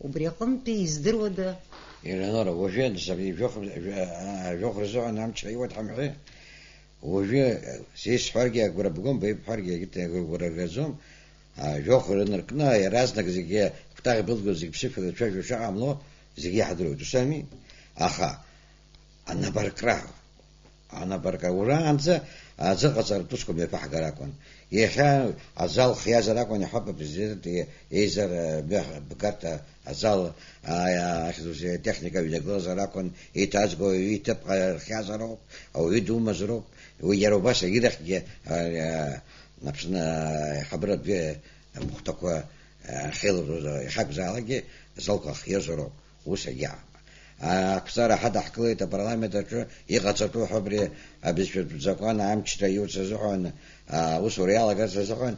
Убри аҟынтәи издыруада? Елеонора, уажәы, нас, абри жәохә-, жәа-, а, жәохә рзыҳәан амч аиуеит ҳамҳәеи? Уажәы, сеи сҳәаргьы агәра бгом, беи бҳәаргьы агьыт-, агәра ргаӡом. А, жәохә рынаркны, иаразнак зегьы, кәтаӷь былгьо зегь ԥсышәала ицәажәо шыҟамло, зегьы иаҳдыруеит, ус ами? Аха, анапаркра, анапаркра ураанӡа аӡы ҟаҵаратә усқәа мҩаԥаҳгар акәын. Иахьа азал хиазар акәын, иҳәап, апрезидент, е-, еизар, э, мҩа-, бгарҭа азал, а, а, ахьӡ-, техника ҩнагылазар акәын, иҭазго ауаҩы иҭыԥ ҟа-, рхиазароуп, ауаҩы думазароуп, уи иара убас агьырахьгьы, а, а, Аԥсны аиҳабыратә махәҭақәа, а, ахьеилыргоз иахьакәзаалакгьы азалқәа хиазароуп. Ус агьаама. Ақәҵара ҳадаҳкылеит апарламент аҿы, иҟаҵатәу ҳәа абри абызшәатә закәан амчра иуц азыҳәан, аусура иалагарц азыҳәан,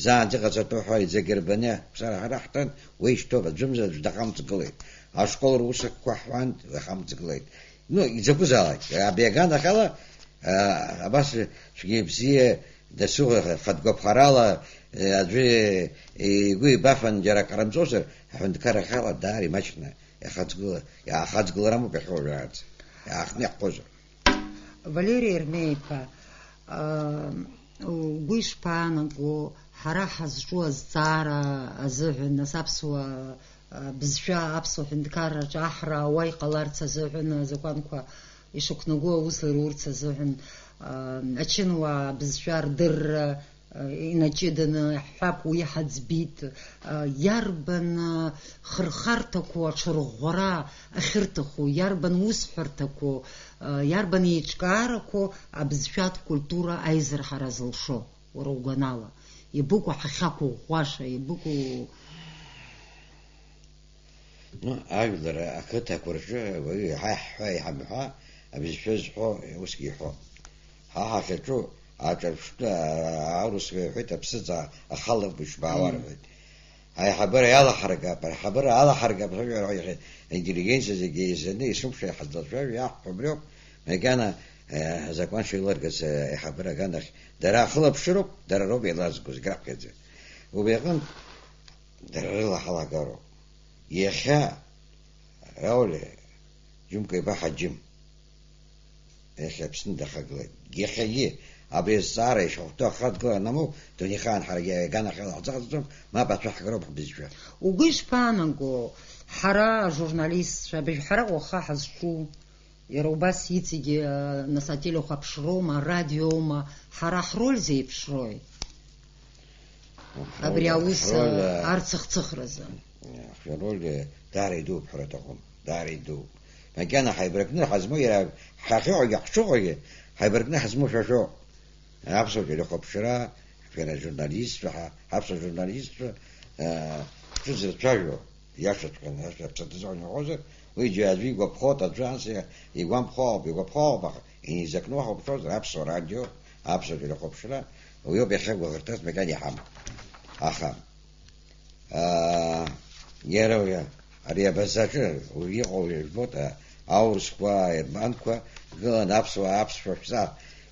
заанӡа иҟаҵатәу ҳәа иӡагьы рбаны ақәҵара ҳадаҳкын, уи ишьҭоуп, аӡәымзар аӡә дахамҵгылеит. Ашкол русакқәа ҳҳәан, дахамҵгылеит. Ну, изакәызаалак, абри аганахьала, а, абас цәгьа-бзиа дасу хатә гәаԥхарала, а, аӡәы игәы ибафан џьара акы ҟарымҵозар, аҳәынҭқаррахьала даара имаҷны иахаҵгыла-, иаахаҵгылар амоуп иахьа уажәраанӡа, иаахтны иаҳԥозар. Валери Ермеиԥа, а, угәы ишԥаанаго, ҳара ҳазҿу азҵаара азыҳәан, нас аԥсуа, а, бызшәа аԥсуа ҳәынҭқарраҿы аҳра ауа иҟаларц азыҳәан, азакәанқәа ишықәнаго аус рурц азыҳәан, а, ачынуаа бызшәа рдырра, а, инаҷыданы, ҳҳәап, уи ҳаӡбит, а, иарбан, а, хырхарҭақәоу аҽырӷәӷәара ахьырҭаху, иарбан усҳәарҭақәоу, а, иарбан еиҿкаарақәоу абызшәатә культура аизырҳара зылшо, уара угәанала, иабыкәу ҳахьақәыӷәӷәаша, иабыкәу? Ну, ажәлар ақыҭақәа рҿы уаҩы иҳаҳҳәа, иҳамҳәа, абызшәа зҳәо усгьы иҳәо. Ҳа ҳахьаҿу аҿырԥштәы, а-, аурысқәа иҳәеит, аԥсыӡ ахалартә ишбаауа Мм. рҳәеит. Аиҳабыра иалаҳаргап, аиҳабыра алаҳаргап ҳәа иҳәеит, аинтеллигенциа зегьы еизаны, есымша иҳазлацәажәо иаҳҳәо убриоуп, макьана, Э, азакәан шеилыргаз, э, аиҳабыра аганахь дара ахылаԥшыроуп, дара роуп еилазгоз, зегь раԥхьаӡа. Убри аҟынтә, дара рыла ҳалагароуп. Иахьа, Рауль, џьумка иԥа Ҳаџьым, иахьа Аԥсны дахагылеит. Иахьагьы абри азҵаара ишахәҭоу ахадгылара анамоу, дунеихаан ҳаргьы аганахьала ҳзаҟаҵаӡом, мап ацәаҳгароуп ҳбызшәа. Угәы ишԥаанаго, ҳара ажурналистцәа, абыржә ҳара уаха ҳазҿу, иара убас иҵегьы, нас, ателехәаԥшроума, арадиоума, ҳара ҳроль зеиԥшрои? Абри ҳроль, аус, ҳроль, а, арцыхцыхразы. Ҳроль, а, даара идууп ҳәара аҭахуп, даара идууп. Макьана ҳаибаркны ҳазмоу, иара ҳахьыҟоугьы ҳшыҟоугьы, ҳаибаркны ҳазмоу шәа шәоуп. Аԥсуа телехәаԥшра, шәара ажурналистцәа, ҳа, ҳаԥсуа журналистцәа, а, шәзырцәажәо, иашаҵәҟьаны, иаша аԥсаҭа азыҳәан иҟоузар, уи џьара аӡәы игәаԥхоит, аӡәы анс игәамԥхо ауп, игәаԥхо ауп, аха инеизакны уахәаԥшуазар, аԥсуа радио, аԥсуа телехәаԥшра, уиоуп иахьа гәыӷырҭас макьана иҳамоу. Аха, аа, иара уи, ари абазаҿы уи иҟоу жәбоит, а, аурысқәа, аерманқәа гылан аԥсуаа аԥсшәа шәҵа,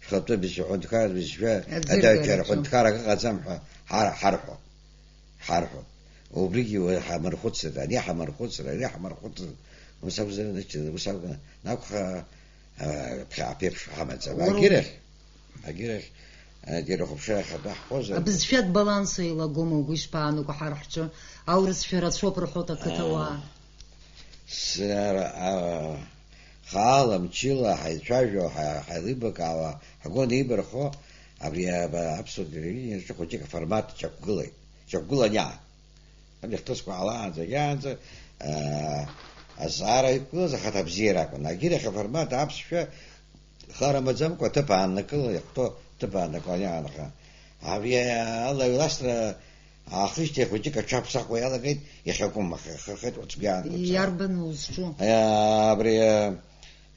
шәхатәы бызшәа ҳәынҭқар, бызшәа аӡыргара адаҩцәа ҿу. Рҳәынҭқарра ыҟаӡам ҳәа ҳар-, ҳарҳәо. Ҳарҳәон. Убригьы уи ҳамырхәыцыр, ани ҳамырхәыцыр, ари ҳамырхәыцыр, ус акәзар, значит, ус акәын, акәха, а, ԥхьаҟа аԥеиԥш ҳамаӡам. Уара агьырахь, агьырахь, а, телехәаԥшра ахатәы ҳхозар. Абызшәатә баланс еилагома угәы ишԥаанаго ҳара ҳҿы? Аурысшәа рацәоуп рҳәоит ақыҭауаа. А, сара, а, хаала, мчыла ҳаицәажәо, ҳа-, ҳаилибакаауа, ҳгәы анеибархо, абри аба-, аԥсуа телевидение аҿы хәыҷык аформат ҿақәгылеит. Ҿақәгылан иаан. Абри ахҭысқәа ҟалаанӡа, иаанӡа, аа, азҵаара иқәгылаз ахаҭа бзиара акәын. Агьырахь аформат аԥсшәа хара маӡамкәа аҭыԥ ааннакыла, иахәҭоу ҭыԥ ааннакыланы иаанха. Абри ала аҩласра аахижьҭеи хәыҷык аҽаԥсахуа иалагеит, иахьакәым ахырхырхеит, уаҵәгьы аанкылҵәа. Иарбану узҿу? Абри, а,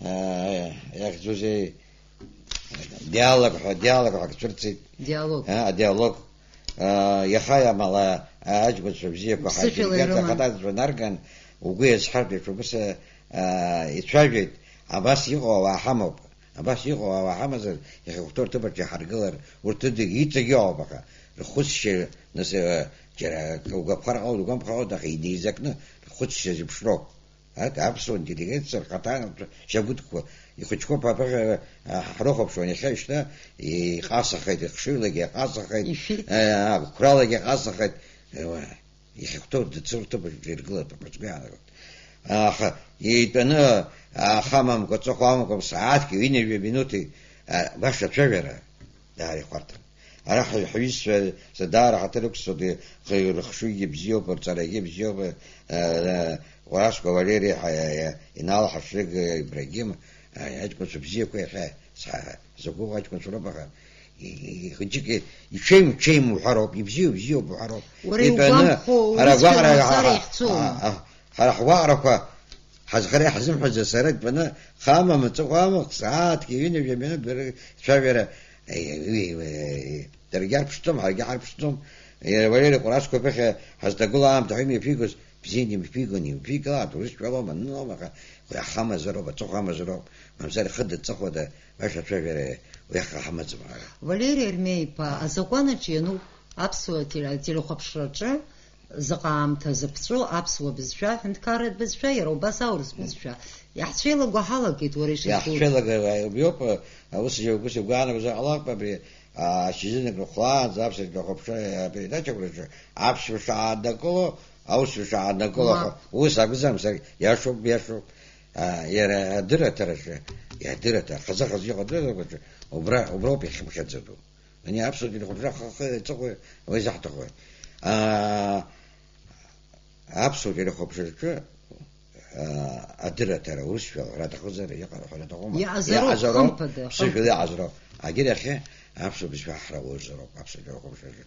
а, иахьӡузеи? Диалог ҳәа, диалог ҳәа акы цәырҵит. Диалог. А, адиалог. А, иаха иамала, а, аҷкәынцәа бзиақәа ҳаиԥыргеит, ахаҭаҵәҟьа нарган, угәы иазҳартә еиԥш убыс, а, ицәажәеит. Абас иҟоу ауаа ҳамоуп. Абас иҟоу ауаа ҳамазар, иахьахәҭоу рҭыԥаҿ иҳаргылар, урҭ рыдагьы иҵегь иҟоуп, аха рхәыцшьа, нас, а, џьара акы угәаԥхар ҟалоит, угәамԥхар ҟалоит, аха инеизакны рхәыцшьа зеиԥшроуп. Ак, аԥсуа интеллигенциа рхаҭа шьагәыҭқәа ихәыҷқәоуп, абаҟа, а, ҳрыхәаԥшуан иахьа шьҭа, иҟасахеит, ихшыҩлагьы иҟасахеит, ишәит. А, агәқәралагьы иҟасахеит, уа, иахьахәҭоу дцо рҭыԥаҿ иргылатәуп, аӡәгьы иаанагоит. Аха, итәаны, ахамамкәа, аҵыхәа амамкәа, сааҭки ҩынҩажәи минуҭи, а, баша ацәажәара. Даара ихәарҭам. Ара ҳа-, ҳҩызцәа даара ҳаҭыр ықәсҵоит, рхы-, рыхшыҩгьы бзиоуп, рҵарагьы бзиоуп, э, э, Уразкәа Валери, ҳа-, э, Инал Ҳашыг, э, Ибрагим, э, аҷкәынцәа бзиақәа иахьа сҳа-, закәу аҷкәынцәа роуп, аха и-, и-, ихәыҷык и-, иҽеим-, ҽеим уҳәароуп, ибзиоу бзиоуп уҳәароуп. Уара итәаны, иугәамԥхо, ара уҩызцәа гәаҟра-, мацара а-, ихьӡома? А-, а-, Ҳара ҳгәаҟрақәа, ҳазхара иаҳзымҳәаӡо сара дтәаны, хама мҵыхәа амахә, сааҭки ҩынҩажәи аминуҭ бырг-, цәажәара, е, уи, е, даргьы арԥшӡом, ҳаргьы ҳарԥшӡом. Е, Валери Ҟәарасқәа ԥыхьа ҳазҭагылоу аамҭа ҳәа имҩаԥигоз, бзианы имҩаԥигон, имҩаԥигалааит, урысшәалоума, анылоума, аха уи ахамазароуп, аҵыхәа амазароуп, мамзар ихы дыҵыхәада, баша ацәажәара уи аха ҳамаӡам ҳара. Валери Ермеи-иԥа, азакәанаҿ иануп аԥсуа теле-, телехәаԥшраҿы заҟа аамҭа зыԥҵәо аԥсуа бызшәа, аҳәынҭқарратә бызшәа, иара убас аурыс бызшәа. Иаҳцәеилаго ҳалагеит, уара ишазгәоу. Иаҳцәеилага иоуп, аус ус игәаанагозар ҟалап, абри, а, ашьыжьынак рыхәлаанӡа аԥсуа телехәаԥшра апередачақәа рҿы аԥсшәа шааннакыло, аусшәа шааннакыло, мап, аха ус акәӡам, саргь иашоуп, иашоуп. А, иара адырраҭараҿы, иадырраҭара, хазы-хазы иҟоу адырраҭарақәаҿы, убра, уброуп иахьыԥхьаӡатәу. Ани аԥсуа телехәаԥшра ахы-, ахы-, аҵыхәа уи заҳҭахуи? Аа, аԥсуа телехәаԥшраҿы, аа, адырраҭара урысшәала ҳәара аҭахызар, иҟара ҳәара аҭахума? Иҟазароуп, иҟазароуп, хымԥада, ԥсышәала хымԥада. Иҟазароуп. Агьырахьы аԥсуа бызшәа ҳара уажәзароуп, аԥсуа телехәаԥшраҿы.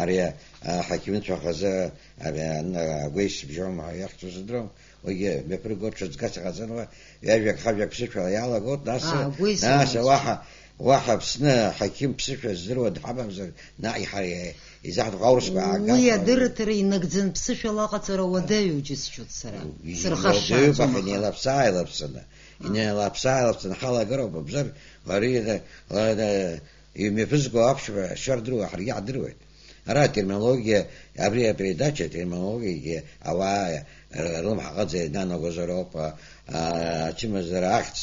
Ари, а, аҳақьымцәа хазы, ари, ан-, агәеисыбжьома ҳәа иахьӡу зыдроу, уигьы мҩаԥырго ҽыҵгас иҟаҵан, уа ҩажәак-хажәак ԥсышәала иалагоит, нас, а, агәеисыбжьома, нас уаҳа, уаҳа Аԥсны аҳақьым ԥсышәа здыруа дҳамамзар, наҟ иҳа-, изаҳҭаху аурысқәа аагап. Уи адырраҭара инагӡан ԥсышәала аҟаҵара уадаҩу џьысшьоит сара. Уи сырхашҭааӡом, уадаҩуп, аха аха инеилаԥсаа-еилаԥсаны. Инеилаԥсааилаԥсаны ҳалагароуп, мамзар, ари, э, э, имҩаԥызго аԥшәма шьардыруа ҳаргьы ҳдыруеит. Ара атерминологиа, абри апередача атерминологиагьы ауаа р-, рлымҳа ҟаҵа иананагозароуп, а, а, ачымазара ахьӡ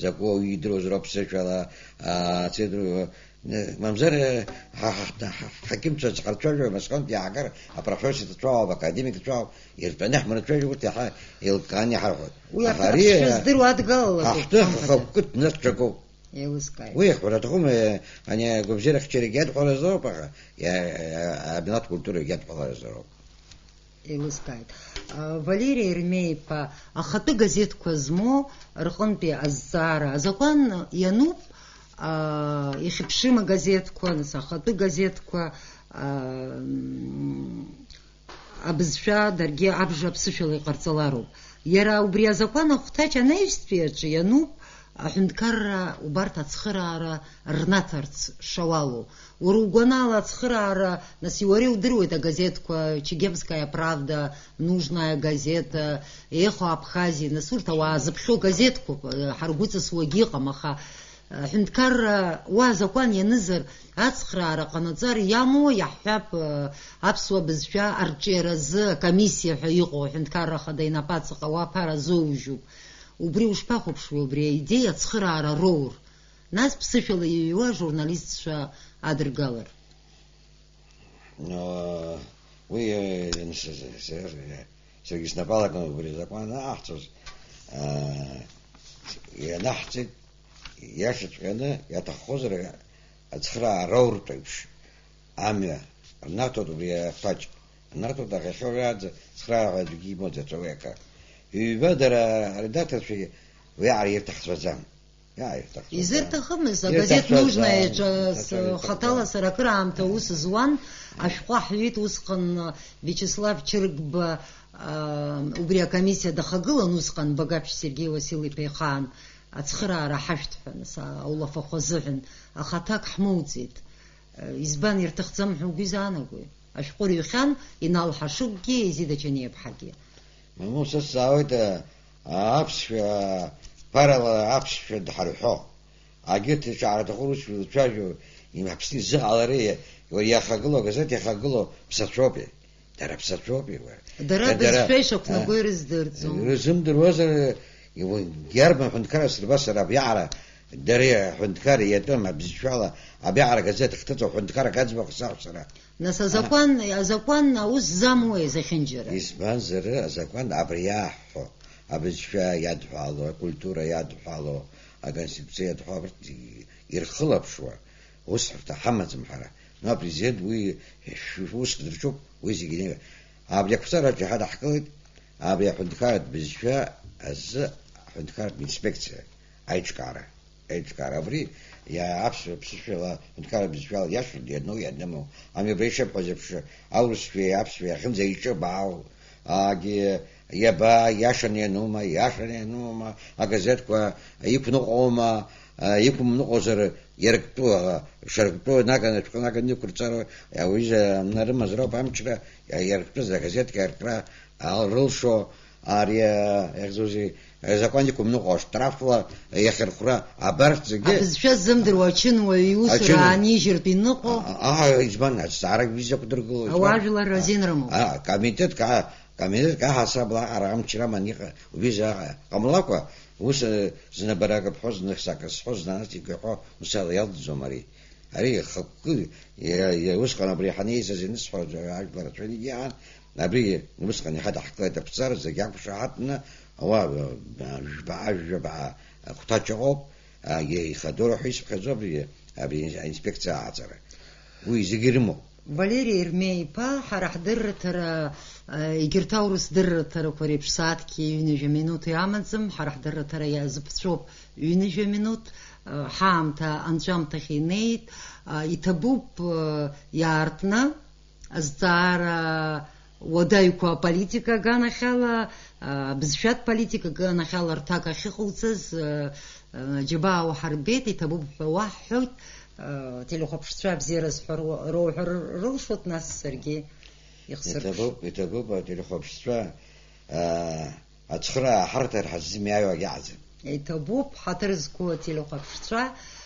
закәу идыруазароуп ԥсышәала, а, ацәыдру-, э, мамзар, э, ҳа-, ҳа-, ҳа-, ҳа-, ҳақьымцәа зхарцәажәо Москвантә иаагар, апрофессорцәа ауп, академикцәа ауп, иртәаны ҳмырцәажәо, урҭ иаҳа еилкааны иҳарҳәоит. Уи аха ари, аԥсшәа э, здыруа адгалалатәуп, ҳахәҭы ҳамҭада. Ҳхықәкы днацәагоуп. Еилыскааит. Уи иахьҳәара аҭахума, ани агәабзиара ахьчарагьы иадҳәалазароуп, аха, иа-, иа-, амилаҭ культурагьы иадҳәалазароуп. Еилыскааит. А, Валери Ермеи-иԥа, ахатәы газеҭқәа змоу рҟынтәи азҵаара. Азакәан иануп, а, ихьыԥшым агазеҭқәа, нас ахатәы газеҭқәа, а, м, абызшәа даргьы абжа аԥсышәала иҟарҵалароуп. Иара убри азакәан ахәҭаҷ анаҩстәи аҿы иануп, аҳәынҭқарра убарҭ ацхыраара рнаҭарц шауалу. Уара угәанала ацхыраара, нас, уара иудыруеит агазеҭқәа Чегемская правда, Нужная газета, Эхо Абхазии, нас урҭ ауаа зыԥхьо газеҭқәоуп, ҳаргәыҵысуагьы ыҟам, аха Аҳәынҭқарра уа азакәан ианызар, ацхраара ҟанаҵар иамоу, иаҳҳәап, аԥсуа бызшәа арҿиаразы акомиссиа ҳәа иҟоу аҳәынҭқарра ахада инапы аҵаҟа уа аԥара азоужьуп. Убри ушԥахәаԥшуеи, убри аидеиа ацхыраара роур? Нас ԥсышәала иҩуа ажурналистцәа адыргалар? Уи, э, с-, с-, с-, саргьы снапы алакны убри азакәан анаҳҵоз, э, ианаҳҵеит, иашаҵәҟьаны иаҭаххозар ацхыраара роуртә еиԥш амҩа рнаҭоит убри ахәҭаҷ. Рнаҭоит аӷьахьоу иаанӡа цхыраара ҳәа аӡәгьы имоуӡац уи акы. Ҩба дара аредакторцәагьы уиаҟара ирҭахӡаӡам. Иааирҭахӡам. Изырҭахымыз, агазеҭ Нужная аҿы хаҭала сара акыраамҭа аус зуан, ашәҟәы аҳәеит усҟан Виачеслав Чыргба, аа, убри акомиссиа дахагылан усҟан, Багаԥшь Сергеи Уасил-иԥа ихаан, ацхыраара ҳашәҭ ҳәа, нас, аулафахә азыҳәан, аха аҭак ҳмоуӡеит. Избан ирҭахӡам ҳәа угәы изаанагои? Ашәҟәы рҩхьан Инал Ҳашыгәгьы Езида Чаниаԥҳагьы. Мамоу, са сзаауеит, а, аԥсшәа, ԥарала аԥсшәа дҳарҳәо. Агьырҭ ҿаараҭахо русшәа зцәажәо, им-, Аԥсны изыҟалари, уи иахагылоу, агазеҭ иахагылоу ԥсацәоупеи? Дара ԥсацәоупеи, уара? Дара, дара, бызшәа ишақәнаго, а, ирыздырӡом. Ирзымдыруазар, иу-, иарбан ҳәынҭқарра сырба сара абиаҟара, дара аҳәынҭқарра иатәым абызшәала абиаҟара агазеҭ ахҭыҵуа ҳәынҭқаррак аӡбахә саҳәо сара. Нас, а, азакәан, азакәан аус замуеи зехьынџьара? Избанзар, азакәан абри иаҳҳәо, абызшәа иадҳәало, акультура иадҳәало, аконституциа иадҳәало, абарҭ ирхылаԥшуа усҳәарҭа ҳамаӡам ҳара. Ну, апрезидент уи шә-, ус дырҿуп, уи зегьы не-, абри ақәҵараҿы иҳадаҳкылеит, абри аҳәынҭқарратә бызшәа азы аҳәынҭқарратә инспекциа аиҿкаара. Аиҿкаара абри, иа-, аԥсуа ԥсышәала, аҳәынҭқарра бызшәала иашоу, иану, ианыму, ами абра ишыбҳәаз еиԥш, аурысшәеи аԥсшәеи ахьынӡаиҿыбаау, агьи иаба, иашаны ианума, иашаны ианума, агазеҭқәа иқәныҟәоума, а, иқәымныҟәозар, иарктәу, а, шарктәу наганы, шәҟәы наганы иқәырҵароуп, ауаҩы нарымазароуп амчра, иа-, иарктәыз агазеҭқәа иаркра, а, рылшо, ари, а, иахьӡузеи, азакәан иқәымныҟәо, штрафла иахьырхәра, абарҭ зегьы. Абызшәа ззымдыруа ачынуаҩ иусура ачынуаҩ аанижьыртә иныҟәо. А, а, избан, азҵаарак бзиа иақәдыргыло, избан? Ауаажәлар азин рымоуп. А, комитетк, а, комитетк аҳасабала аҟара амчра аман иҟа-, убри заҟа ҟамлакәа, ус, э, зны бара акы бҳәо, зны сакы сҳәо, зны ас игәаҳәо, ус ала иалҵӡом ари. Ари хықәкы, иа-, иа-, усҟан абри ҳанеизаз ианысҳәо, ажәлар рацәаҩны иаан, абри усҟан иҳадаҳкылеит аԥҵара, зегь ақәшаҳаҭны, ауаа, жәбаа, жәабаа хәҭаҷ ыҟоуп, а, ихадоу ҳәа исыԥхьаӡо абри, абри аинспекциа аҟаҵара. Уи зегьы ирымоуп. Валери Ермеи-иԥа, ҳара ҳдырраҭара, а, егьырҭ аурыс дырраҭарақәа реиԥш сааҭки ҩынҩажәа минуҭи амаӡам, ҳара ҳдырраҭара иазыԥҵәоуп ҩынҩажәа минуҭ, а, ҳаамҭа анҵәамҭахь инеит, а, иҭабуп, а, иаартны, азҵаара уадаҩқәа аполитика аганахьала, а, абызшәатә политика аганахьала рҭак ахьыҟауҵаз, а, а, џьабаа уҳарбеит, иҭабуп ҳәа уаҳҳәоит, а, телехәаԥшцәа абзиара зҳәо роуҳәар рылшоит, нас саргьы ихсырԥш. Иҭабуп, иҭабуп, ателехәаԥшцәа, а, ацхыраа ҳарҭар ҳаззымиааиуагь аӡам. Иҭабуп, ҳаҭыр зқәу ателехәаԥшцәа,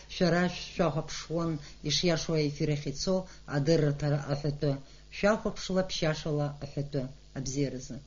шәара шәахәаԥшуан ишиашоу аефир ахь ицо адырраҭара аҳәатәы. Шәахәаԥшла ԥшьашала аҳәатәы абзиаразы.